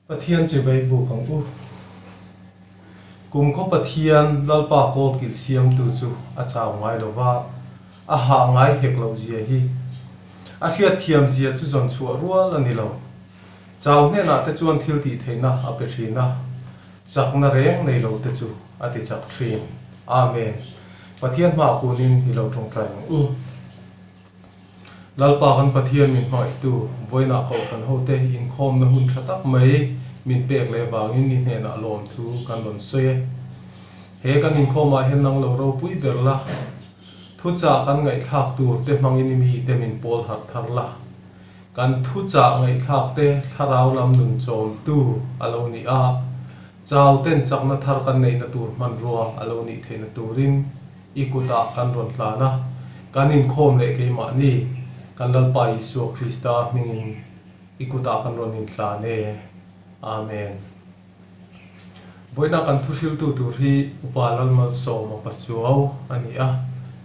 Pathian chibai buk ang u. Kumkhaw Pathian Lalpa kawlkil siamtu chu a chau ngai lo va, a hah ngai hek loh zia hi. A hriatthiam zia chu zawn chhuah rual a ni lo. Chau hnenah te chuan thil tih theihna a pe thin a, chakna reng nei lo te chu a ti chak thin. Amen. Pathian hmaah kunin i lo tawngtai ang u. Lalpa kan Pathian min hmangaihtu, vawiinah Kohhran hote inkhawmna hun tha tak mai min pek leh vangin ni hnenah lawmthu kan rawn sawi e. He kan inkhawmah hian nang lo ropui ber la, thuchah kan ngaihthlak tur te hmangin i mite min pawl harh thar la, kan thuchah ngaihthlak te thlarau lam nun chawmtu a lo ni a, chau ten chakna thar kan neihna tur hmanrua a lo nih theihna turin I kutah kan rawn hlan a, kan inkhawm leh keimahni, kan Lalpa Isua Krista hmingin I kutah kan rawn inhlan e. Amen. Vawiina kan thuhriltu tur hi Upa Lalmalsawma Pachuau a ni a,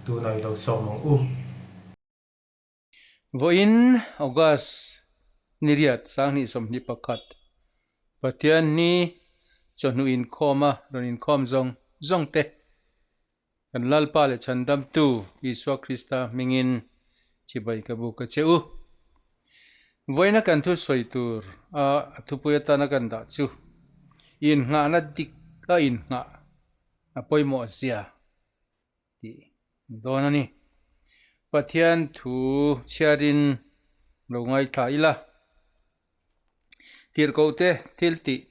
tunah i lo sawm ang u. Vawiin August ni riat 2021 Pathian ni chawhnu inkhawma rawn inkhawm zawng zawng te kan Lalpa leh Chhandamtu Isua Krista hmingin chibai ka buk a che u. Vawiina kan thu sawi tur a thupui atana kan dah chu innghahna dik a innghah a pawimawh zia tih ni dawn a ni. Pathian thu chhiarin lo ngaithla ila, Tirhkohte thil tih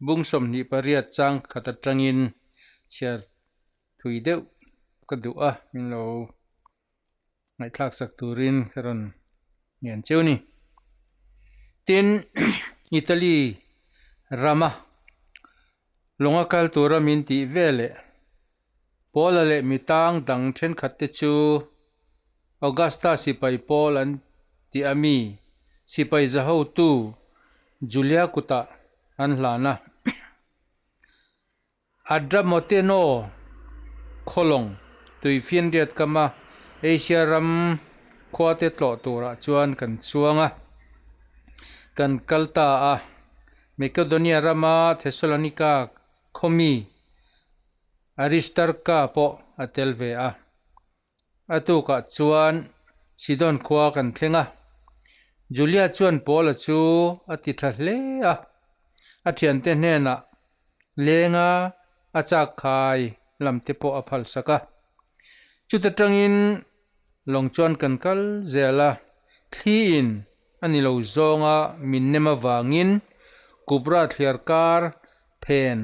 bung 28 chang khat atangin chhiar thui deuh ka duh a, min lo ngaihthlak sak turin ka rawn ngen cheu ni. Tin, Italy rama lawnga kal tura min tih veleh Paula leh mi tang dang thenkhat te chu Augusta sipai pawl an tih a mi sipai zahotu Julia kutah an hlan a. Adramoteno khawlawng tuifinriat kama Asia ram khuate tlawh turah chuan kan chuang a, kan kal ta a. Makedonia rama Thessalonika khawmi Aristarka pawh a tel ve a. A tukah chuan Sidon khua kan thleng a. Julia chuan Paula chu a ti tha hle a, a thiante hnenah lenga a chak khai lam te pawh a phalsak a. Chuta tangin lawng chuan kan kal zel a, thliin a ni lo zawnga min nem avangin Kupra thliar kar phen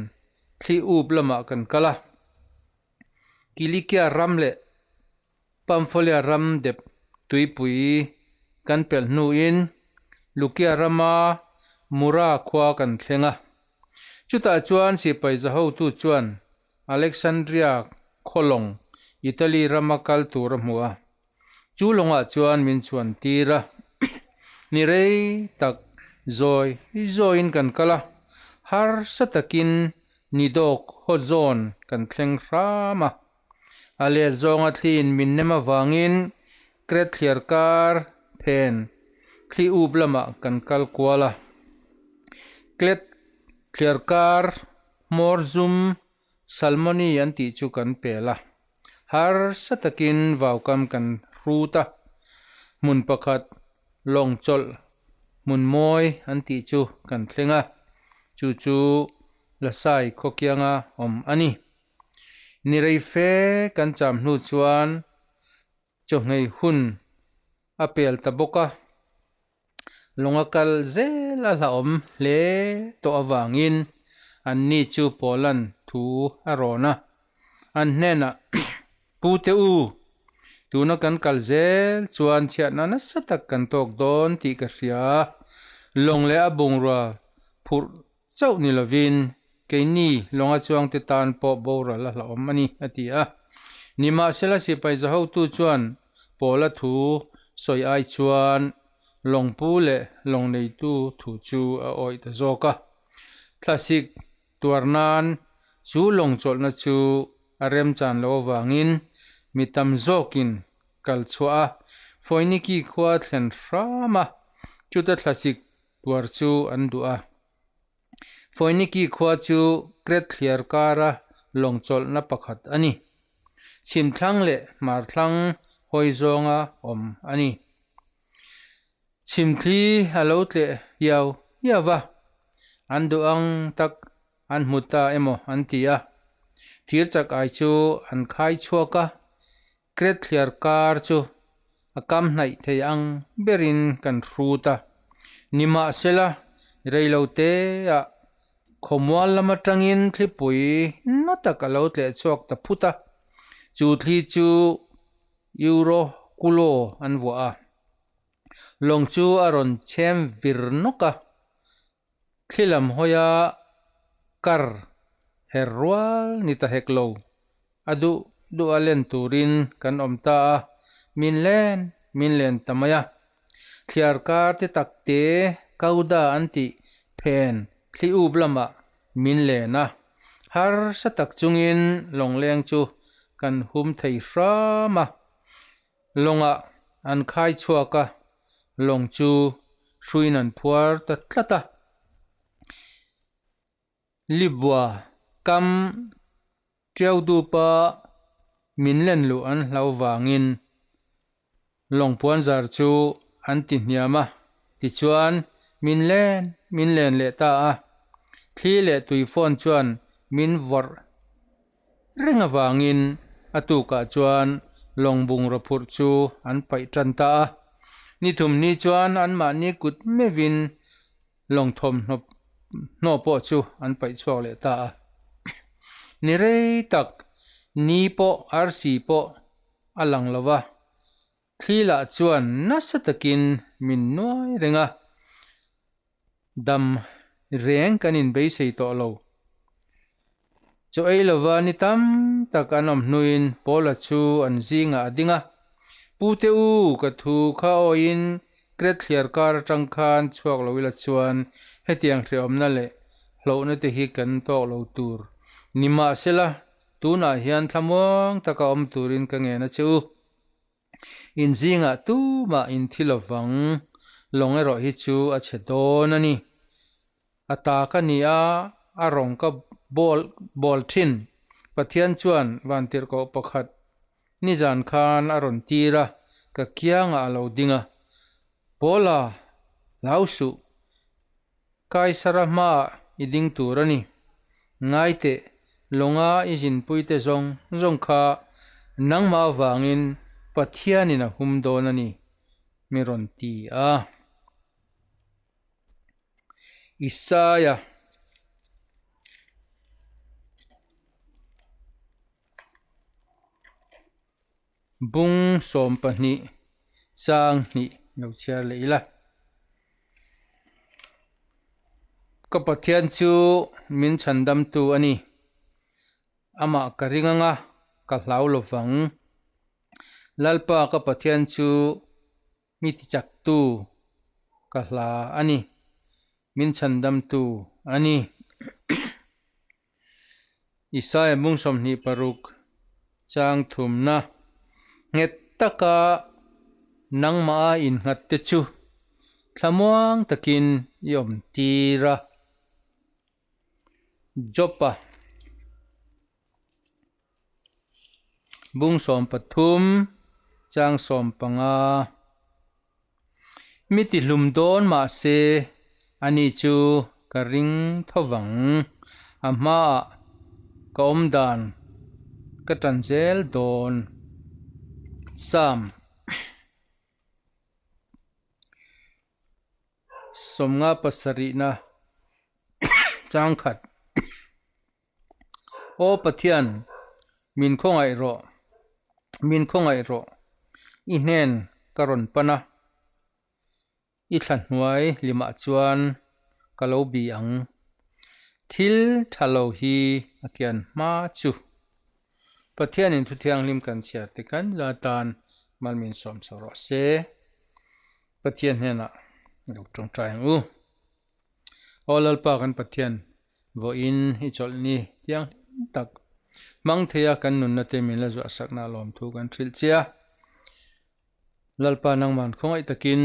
thli up lamah kan kal a. Kilikia ram leh Pamphylia ram dep tuipui kan pelh hnuin Lukia rama Mura khua kan thleng a. Chutah chuan sipai zahotu chuan Alexandria khawlawng Italy rama kal tur a hmu a. Chu lawngah chuan min chuan tir a, ni rei tak zawi zawiin kan kal a, harsa takin ni dawk haw zawn kan thleng hram a. A let zawnga thliin min nem avangin Kret thliar kar phen thli up lamah kan kal kual a. Klet thliar kar hmawr zum Salmoni an tih chu kan pel a. Harsa takin vaukam kan hrut a, hmun pakhat lawng chawlh hmun mawi an tih chu kan thleng a, chu chu Lasai khawkianga awm a ni. Ni rei fe kan cham hnu chuan chawhngei hun a pel ta bawk a, Lawnga kal zel a hlauhawm hle tawh avangin anni chu Paula'n thu a rawn a. An hnenah, Pu te u, tuna kan kal zel chuan chhiatna nasa tak kan tawk dawn tih ka hria. Lawng leh a bungrua phurh chauh ni lovin keini lawnga chuangte tan pawh boral a hlauhawm a ni, a ti a. Nimahsela sipai zahotu chuan Paula thu sawi ai chuan lawngpu leh lawng neitu thu chu a awih ta zawk a. Thlasik tuar nan chu lawng chawlhna chu a remchan loh avangin mi tam zawkin kal chhuah a, Foiniki khua thlen hram a, chuta thlasik tuar chu an duh a. Foiniki khua chu Kret thliar kara lawng chawlhna pakhat a ni. Chhimthlang leh hmarthlang hawi zawnga awm a ni. Chhimthli a lo tleh hiau hiau va, an duh ang tak an hmu ta emaw an ti a. Thir chak ai chu an khai chhuak a, Kret thliar kar chu a kam hnaih thei ang berin kan hrut a. Nimahsela, reiloteah khawmual lam atangin thlipui na tak a lo tleh chhuak ta phut a, chu thli chu Eurokulo an vuah a. Lawng chu a rawn chhem vir nawk a, Thli lam hawia kar her rual ni ta hek lo. A duh duh a len turin kan awm ta a, min len min len ta mai a. Thliar kar te tak te Kauda an tih phen thli up lamah min len a. Harsa tak chungin lawngleng chu kan hum thei hram a. Lawngah an khai chhuak a, lawng chu hruiin an phuar ta tlat a. Libua kam tiau dupa min len luh an hlau vangin lawng puan zar chu an ti hniam a, tichuan min len min len leh ta a. Thli leh tui phone chuan min vawrh Reng avangin a tukah chuan lawng bungraw phurh chu an paih tan ta a. Ni thum ni chuan anmahni kut meuhin lawng thawmhnaw hnaw pawh chu an paih chhuak leh ta a. Ni rei tak ni pawh arsi pawh a lang lo va, thli lah chuan nasa takin min nuai reng a. Dam reng kan inbeisei tawh lo. Chaw ei lova ni tam tak an awm hnuin Paula chu an zingah a ding a, Pute u, ka thu kha awiin Kret thliar kar atang khan chhuak lo ila chuan hetiang hrehawmna leh hlauhna te hi kan tawk lo tur. Nimahsela, tunah hian thlamuang taka awm turin ka ngen a che u. In zingah tumah in thi lovang, lawng erawh hi chu a chhe dawn a ni. A ta ka ni a, a rawng ka bawl bawl thin. Pathian chuan vantirhkoh pakhat nizan khan a rawn tir a, ka kiangah a lo ding a. Paula, hlau suh. Kaisara hmaah i ding tur a ni. Ngaiteh, lawnga i zinpuite zawng zawng kha nangmah avangin Pathianin a hum dawn a ni, mi rawn ti a. Isaia. Bung 12 chang hnih lo chhiar leh ila. Ka Pathian chu min chhandamtu a ni. Amah ka ring anga ka hlau lovang. Lalpa ka Pathian chu mi tichaktu ka hla a ni. Min chhandamtu a ni. Isaiah bung 26 chang thumna nghet taka nangmah a innghat te chu thlamuang takin i awm tir a. Jopa bung 13 chang 15. Mi tihlum dawn mahse ani chu ka ring tho vang. A hmaah ka awm dan ka tan zel dawn. Psalm 57 chang khat. Aw Pathian, min khawngaih rawh, min khawngaih rawh, i hnen ka rawn pan a, i thla hnuai limah chuan ka lo bi ang. Thil tha lo hi a kian hma chu. Pathianin thu thianghlim kan chhiar te kan la tan mal min sawm chho rawh se. Pathian hnenah lo tawngtai ang u. Aw Lalpa kan Pathian, vawiin i chawlh ni thianghlim tak hmang theia kan nunna te min la zuah sakna lawmthu kan hrilh che a. Lalpa nangman khawngaih takin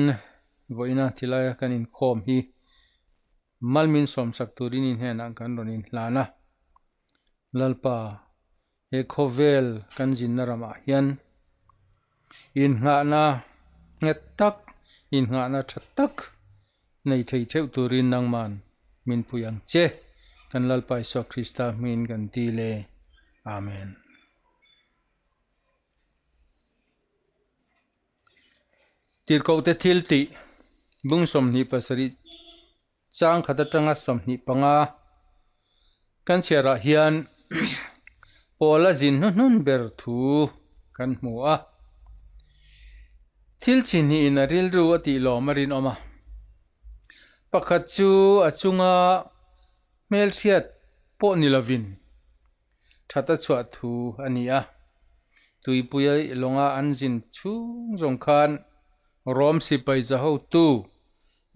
vawiina thilaia kan inkhawm hi Mal min sawmsak turin i hnenah kan rawn inhlan a. Lalpa, he khawvel kan zinna ramah hian inngahna nghet tak, inngahna tha tak nei thei theuh turin nangman min pui ang che. Kan Lalpa Isua Krista hmingin kan ti le. Amen. Tirhkohte thil tih bung 27 chang khat atanga 25 kan chhiarah hian Paula zin hnuhnun ber thu kan hmu a. Thil chihnihin a rilru a tih lawm a rinawm a. Pakhat chu a chunga hmelhriat pawh ni lovin That a chhuah thu a ni a. Tuipuia lawnga an zin chhung zawng khan Rom sipai za hotu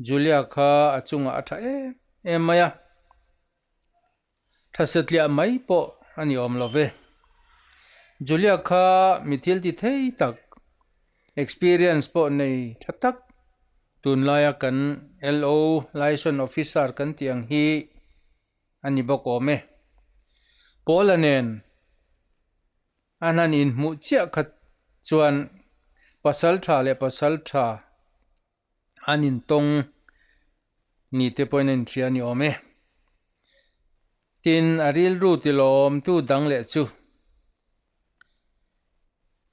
Julia kha a chungah a tha em em mai a. Tha satliah mai pawh a ni awm lo ve. Julia kha mi thil ti thei tak, experience pawh nei tha tak, tunlaia kan LO, Liaison Officer kan tih ang hi a ni bawk awm e. Paula nen an han inhmuh chiah kha chuan pasal tha leh pasal tha an intawng ni te pawhin a inhria a ni awm e. Tin, a rilru tilawmtu dang leh chu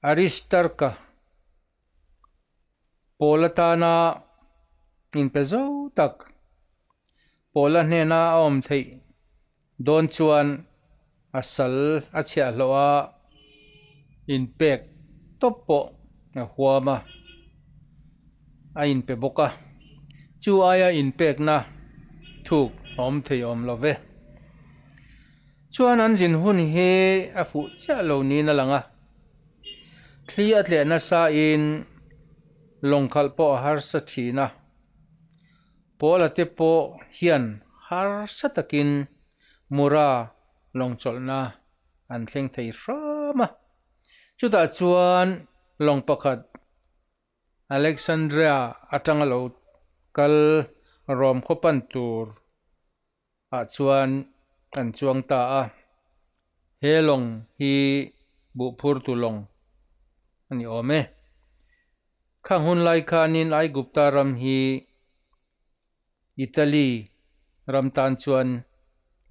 Aristarka Paul atana inpe zo tak Paula hnena a awm theih dawn chuan a sal a chhiahhlawh a, inpek tawp pawh a huam a, a inpe bawk a. Chu aia inpekna thuk a awm thei awm lo ve. Chuan an zin hun hi a fuh chiah lo niin a lang a. Thli a tleh nasa in lawng khalh pawh a harsa thin a, Paula te pawh hian harsa takin Mura lawng chawlhna an thleng thei hram a. Chutah chuan lawng pakhat Alexandria atanga lo kal Rom khaw pan tur ah chuan an chuang ta a, he lawng hi buhphurtu lawng a ni awm e. Khang hun lai khanin Aigupta ram hi Italy ram tan chuan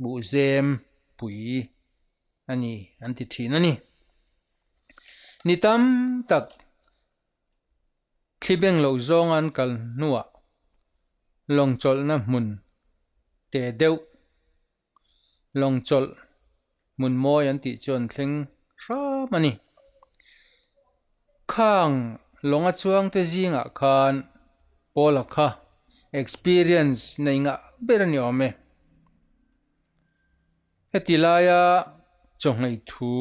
buhzem pui a ni an ti thin a ni. Ni tam tak Thli beng loh zawng an kal hnuah lawng chawlhna hmun te deuh, lawng chawlh hmun mawi an tih chu an thleng hram a ni. Khang lawnga chuangte zingah khan Paula kha experience nei ngah ber a ni awm e. Heti laia chawhngei thu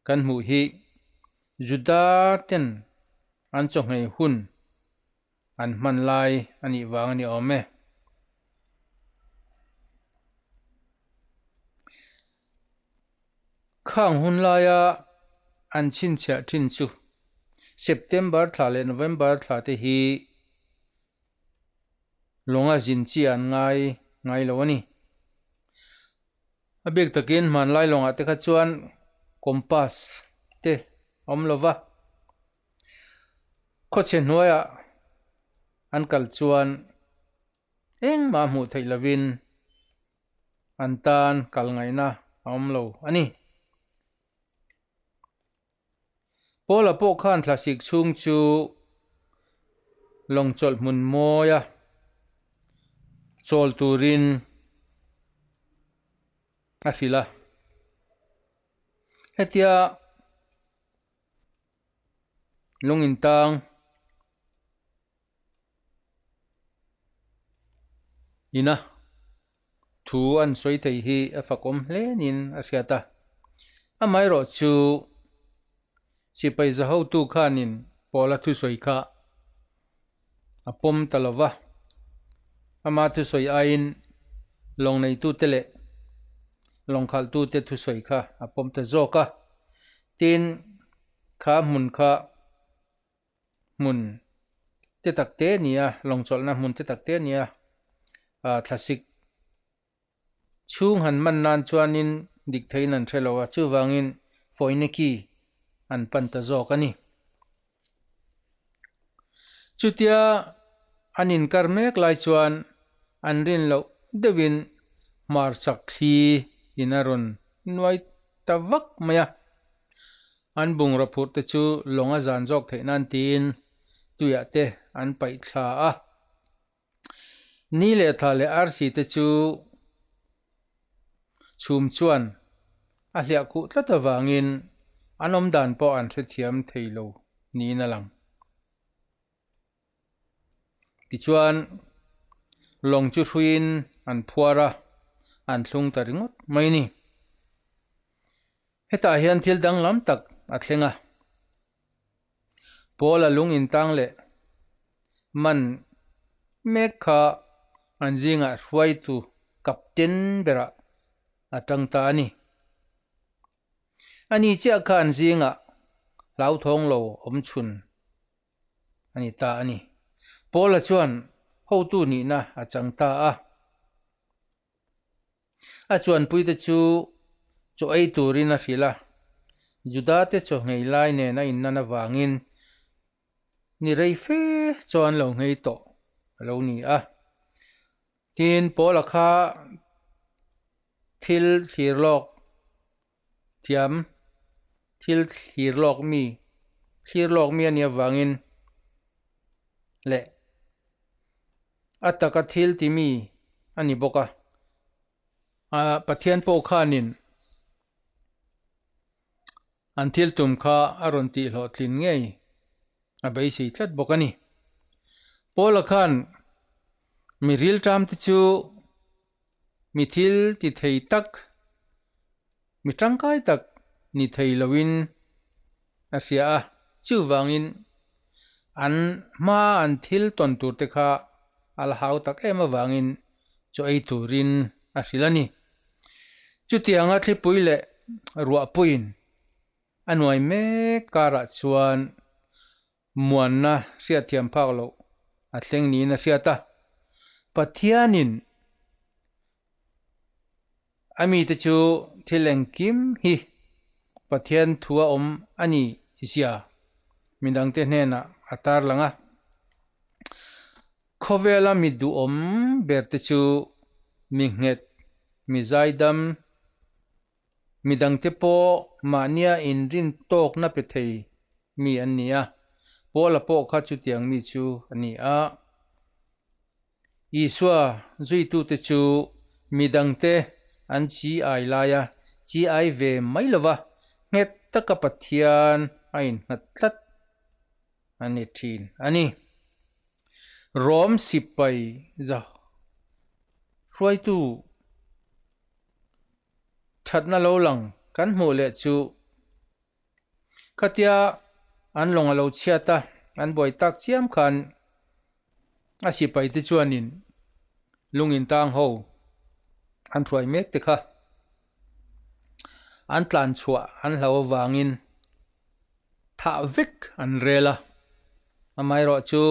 Kan hmuh hi Juda ten an chawhmei hun an hman lai a nih vang a ni awm e. Khang hun laia an chhinchhiah thin chu September thla leh November thla te hi lawnga zin chi an ngai ngai lo a ni. A bik takin hmanlai lawngah te kha chuan compass te a awm lo va, khawchhe hnuaiah an kal chuan engmah hmuh theih lovin an tan kal ngaihna a awm lo a ni. Paula pawh khan thlasik chhung chu lawng chawlh hmun mawia chawl turin a hrilh a. Hetia lung intang Ina thu an sawi thei hi a fakawm hle niin a hriat a. Amaherawh chu sipai za hotu khanin Paula thusawi kha a pawm ta lo va, ama thusawi aiin lawng neitute leh lawng khalhtute thusawi kha a pawm ta zawk a. Tin, kha hmun kha hmun. te tak te a ni a, lawng chawlhna hmun te tak te a ni a, ah thlasik chhung han man nan chuanin dik theiin an hre lo a, chuvangin Foiniki an pan ta zawk a ni. Chutia an inkar mek lai chuan an rin loh deuhin hmarchhak thli in a rawn nuai ta vak mai a. An bungraw phurh te chu lawng a zan zawk theih nan tiin tuiah te an paih thla a. Ni leh thla leh arsi te chu chhum chuan a hliah khuh tlat avangin an awm dan pawh an hrethiam thei lo niin a lang. Tichuan, lawng chu hruiin an phuar a, an thlung ta ringawt mai a ni. Hetah hian thil danglam tak a thleng a. Paula lung intang leh man mek kha an zingah hruaitu captain berah a tang ta a ni. Ani chiah kha an zingah hlauthawng lo awm chhun a ni ta a ni. Paula chuan hotu nihna a chang ta a. A chuanpuite chu chaw ei turin a hrilh a, Juda-te chaw nghei lai nen a innan avangin ni rei fe chuan lo nghei tawh a lo ni a. Tin, Paula kha thil thlir lawk thiam, thil thlir lawk mi, thlir lawk mi a nih avangin leh a taka thil ti mi a ni bawk a. Pathian pawh khanin an thil tum kha a rawn tih hlawhtlin ngei a beisei tlat bawk a ni. Paula khan mi rilṭam te chu Mi thil ti thei tak, mi tangkai tak ni thei loin a hria a, chuvangin an hma an thil tawn tur te kha a la hau tak em avangin chaw ei turin a hrilh a ni. Chutianga thlipui leh ruahpuiin a nuai mek karah chuan Muanna hriatthiam phak loh a thleng niin a hriat a. Pathianin a mite chu thil engkim hi Pathian thu a awm a ni zia midangte hnenah a tarlang a. Khawvela mi duhawm berte chu mi nghet, mi zaidam, Midangte pawh mahnia inrin tawkna pe thei mi an ni a, Paula pawh kha chutiang mi chu a ni a. Isua zuitute chu midangte an chi ai laia chi ai ve mai lova nghet taka Pathian a innghat tlat a ni thin a ni. Rom sipai za hruaitu Thatna lo lang kan hmuh leh chu khatia an lawng a lo chhiat a, an buai tak chiam khan a sipai te chuanin lung in tang ho an hruai mek te kha an tlan chhuah an hlo avangin thah vek an rel a, amaherawh chu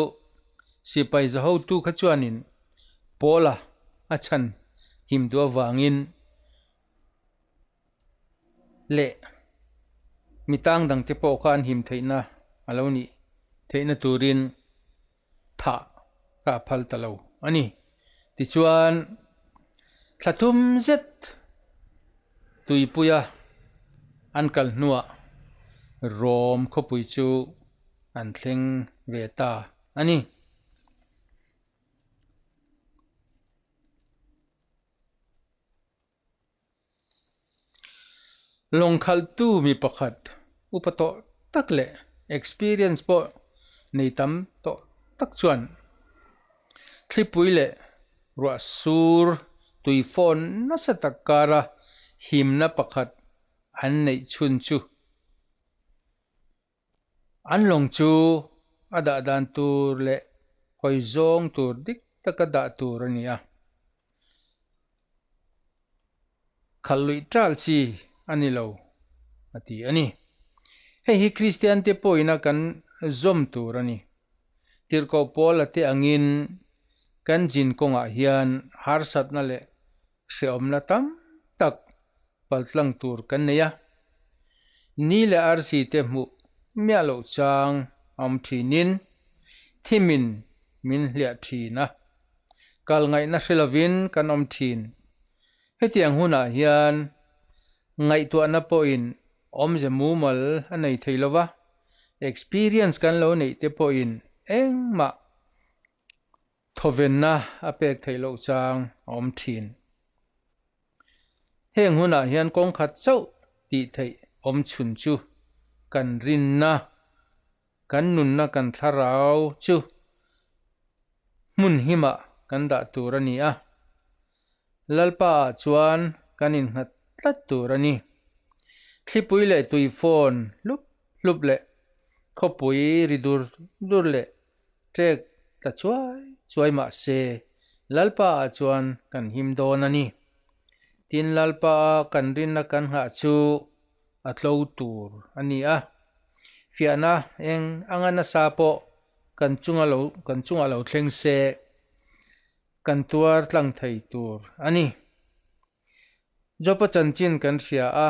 sipai za hotu kha chuanin Paula a chhan him duh avangin leh mi tang dangte pawh kha an him theihna a lo nih theihna turin thah kha a phal ta lo a ni. Tichuan, thla thum zet tuipuia an kal hnuah Rom khawpui chu an thleng ve ta a ni. Lawngkhalhtu mi pakhat upa tawh tak leh experience pawh nei tam tawh tak chuan thlipui leh ruah sur tui fawn nasa tak kara himna pakhat an neih chhun chu An lawng chu a dah dan tur leh hawi zawng tur dik taka dah tur a ni a. Khalh luih ṭal chi a ni lo, a ti a ni. Hei hi Kristiante pawhina kan zawm tur a ni. Tirhkoh Paula te angin kan zin kawngah hian harsatna leh hrehawmna tam tak paltlang tur kan nei a. Ni leh arsi te hmuh miah loh chang a awm thinin thimin min hliah thin a, kal ngaihna hre lovin kan awm thin. Hetiang hunah hian ngaihtuahna pawhin awmze mumal a nei thei lo va, experience kan lo neih te pawhin engmah thawvenna a pek theih loh chang a awm thin. Heng hunah hian kawngkhat chauh tih theih awm chhun chu kan rinna, kan nunna kan thlarau chu hmun himah kan dah tur a ni a. Lalpa ah chuan kan innghat tlat tur a ni. Thlipui leh tui fawn hlup hlup leh khawpui ri dur dur leh Ṭek tla chuai chuai mah se, Lalpa ah chuan kan him dawn a ni. Tin, Lalpa a kan rinna kan nghah chu a tlo tur a ni a. Fiahna eng anga nasa pawh kan chunga lo kan chungah lo thleng se, kan tuar tlang thei tur a ni. Jopa chanchin kan hria a,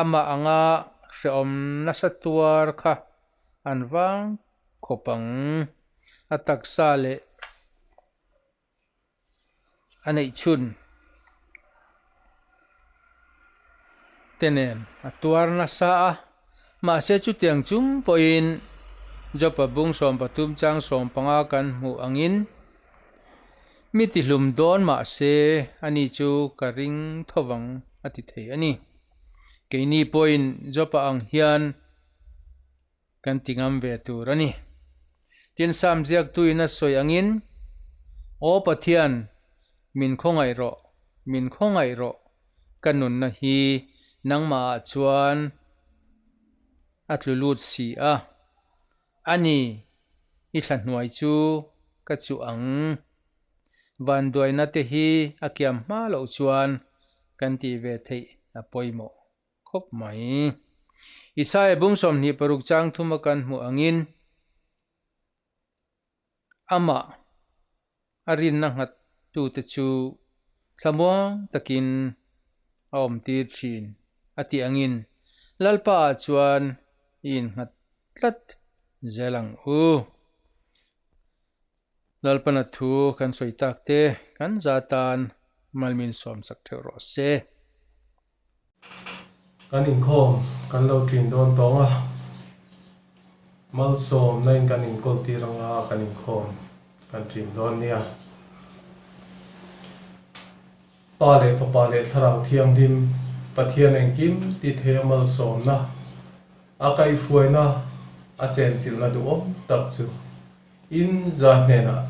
amah anga hrehawm nasa tuar kha an vang khawp ang. A taksa leh a neih chhun te nen a tuar nasa a, mahse chutiang chung pawhin Jopa bung 13 chang 15 kan hmuh angin, Mi tihlum dawn mah se ani chu ka ring tho vang a ti thei a ni. Keini pawhin Jopa ang hian kan ti ngam ve tur a ni. Tin Sam ziaktuin a sawi angin, Aw Pathian, min khawngaih rawh, min khawngaih rawh, ka nunna hi nangmahah chuan a tlu lut si a. A ni, i thla hnuai chu ka chuh ang. Vanduaina te hi a kiam hma loh chuan kan tih ve theih a pawimawh khawp mai. Isaiah bung 26 chang thuma kan hmuh angin amah a rinna nghat tute chu thlamuang takin a awm tir thin a tih angin Lalpa ah chuan i innghat tlat zel ang u. Lalpana thu kan sawi tak te kan za tan malmin sawmsak theuh rawh se. Kan inkhawm kan lo ṭin dawn tawng a, malsawmna in kan inkawl tir anga kan inkhawm kan ṭin dawn nia. Pa leh Fapa leh Thlarau Thianghlim Pathian engkim ti thei a malsawmna, a kaihhruaina, a chenchilhna duhawm tak chu in za hnenah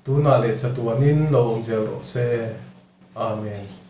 tunah leh chatuanin lo awm zel rawh se. Amen.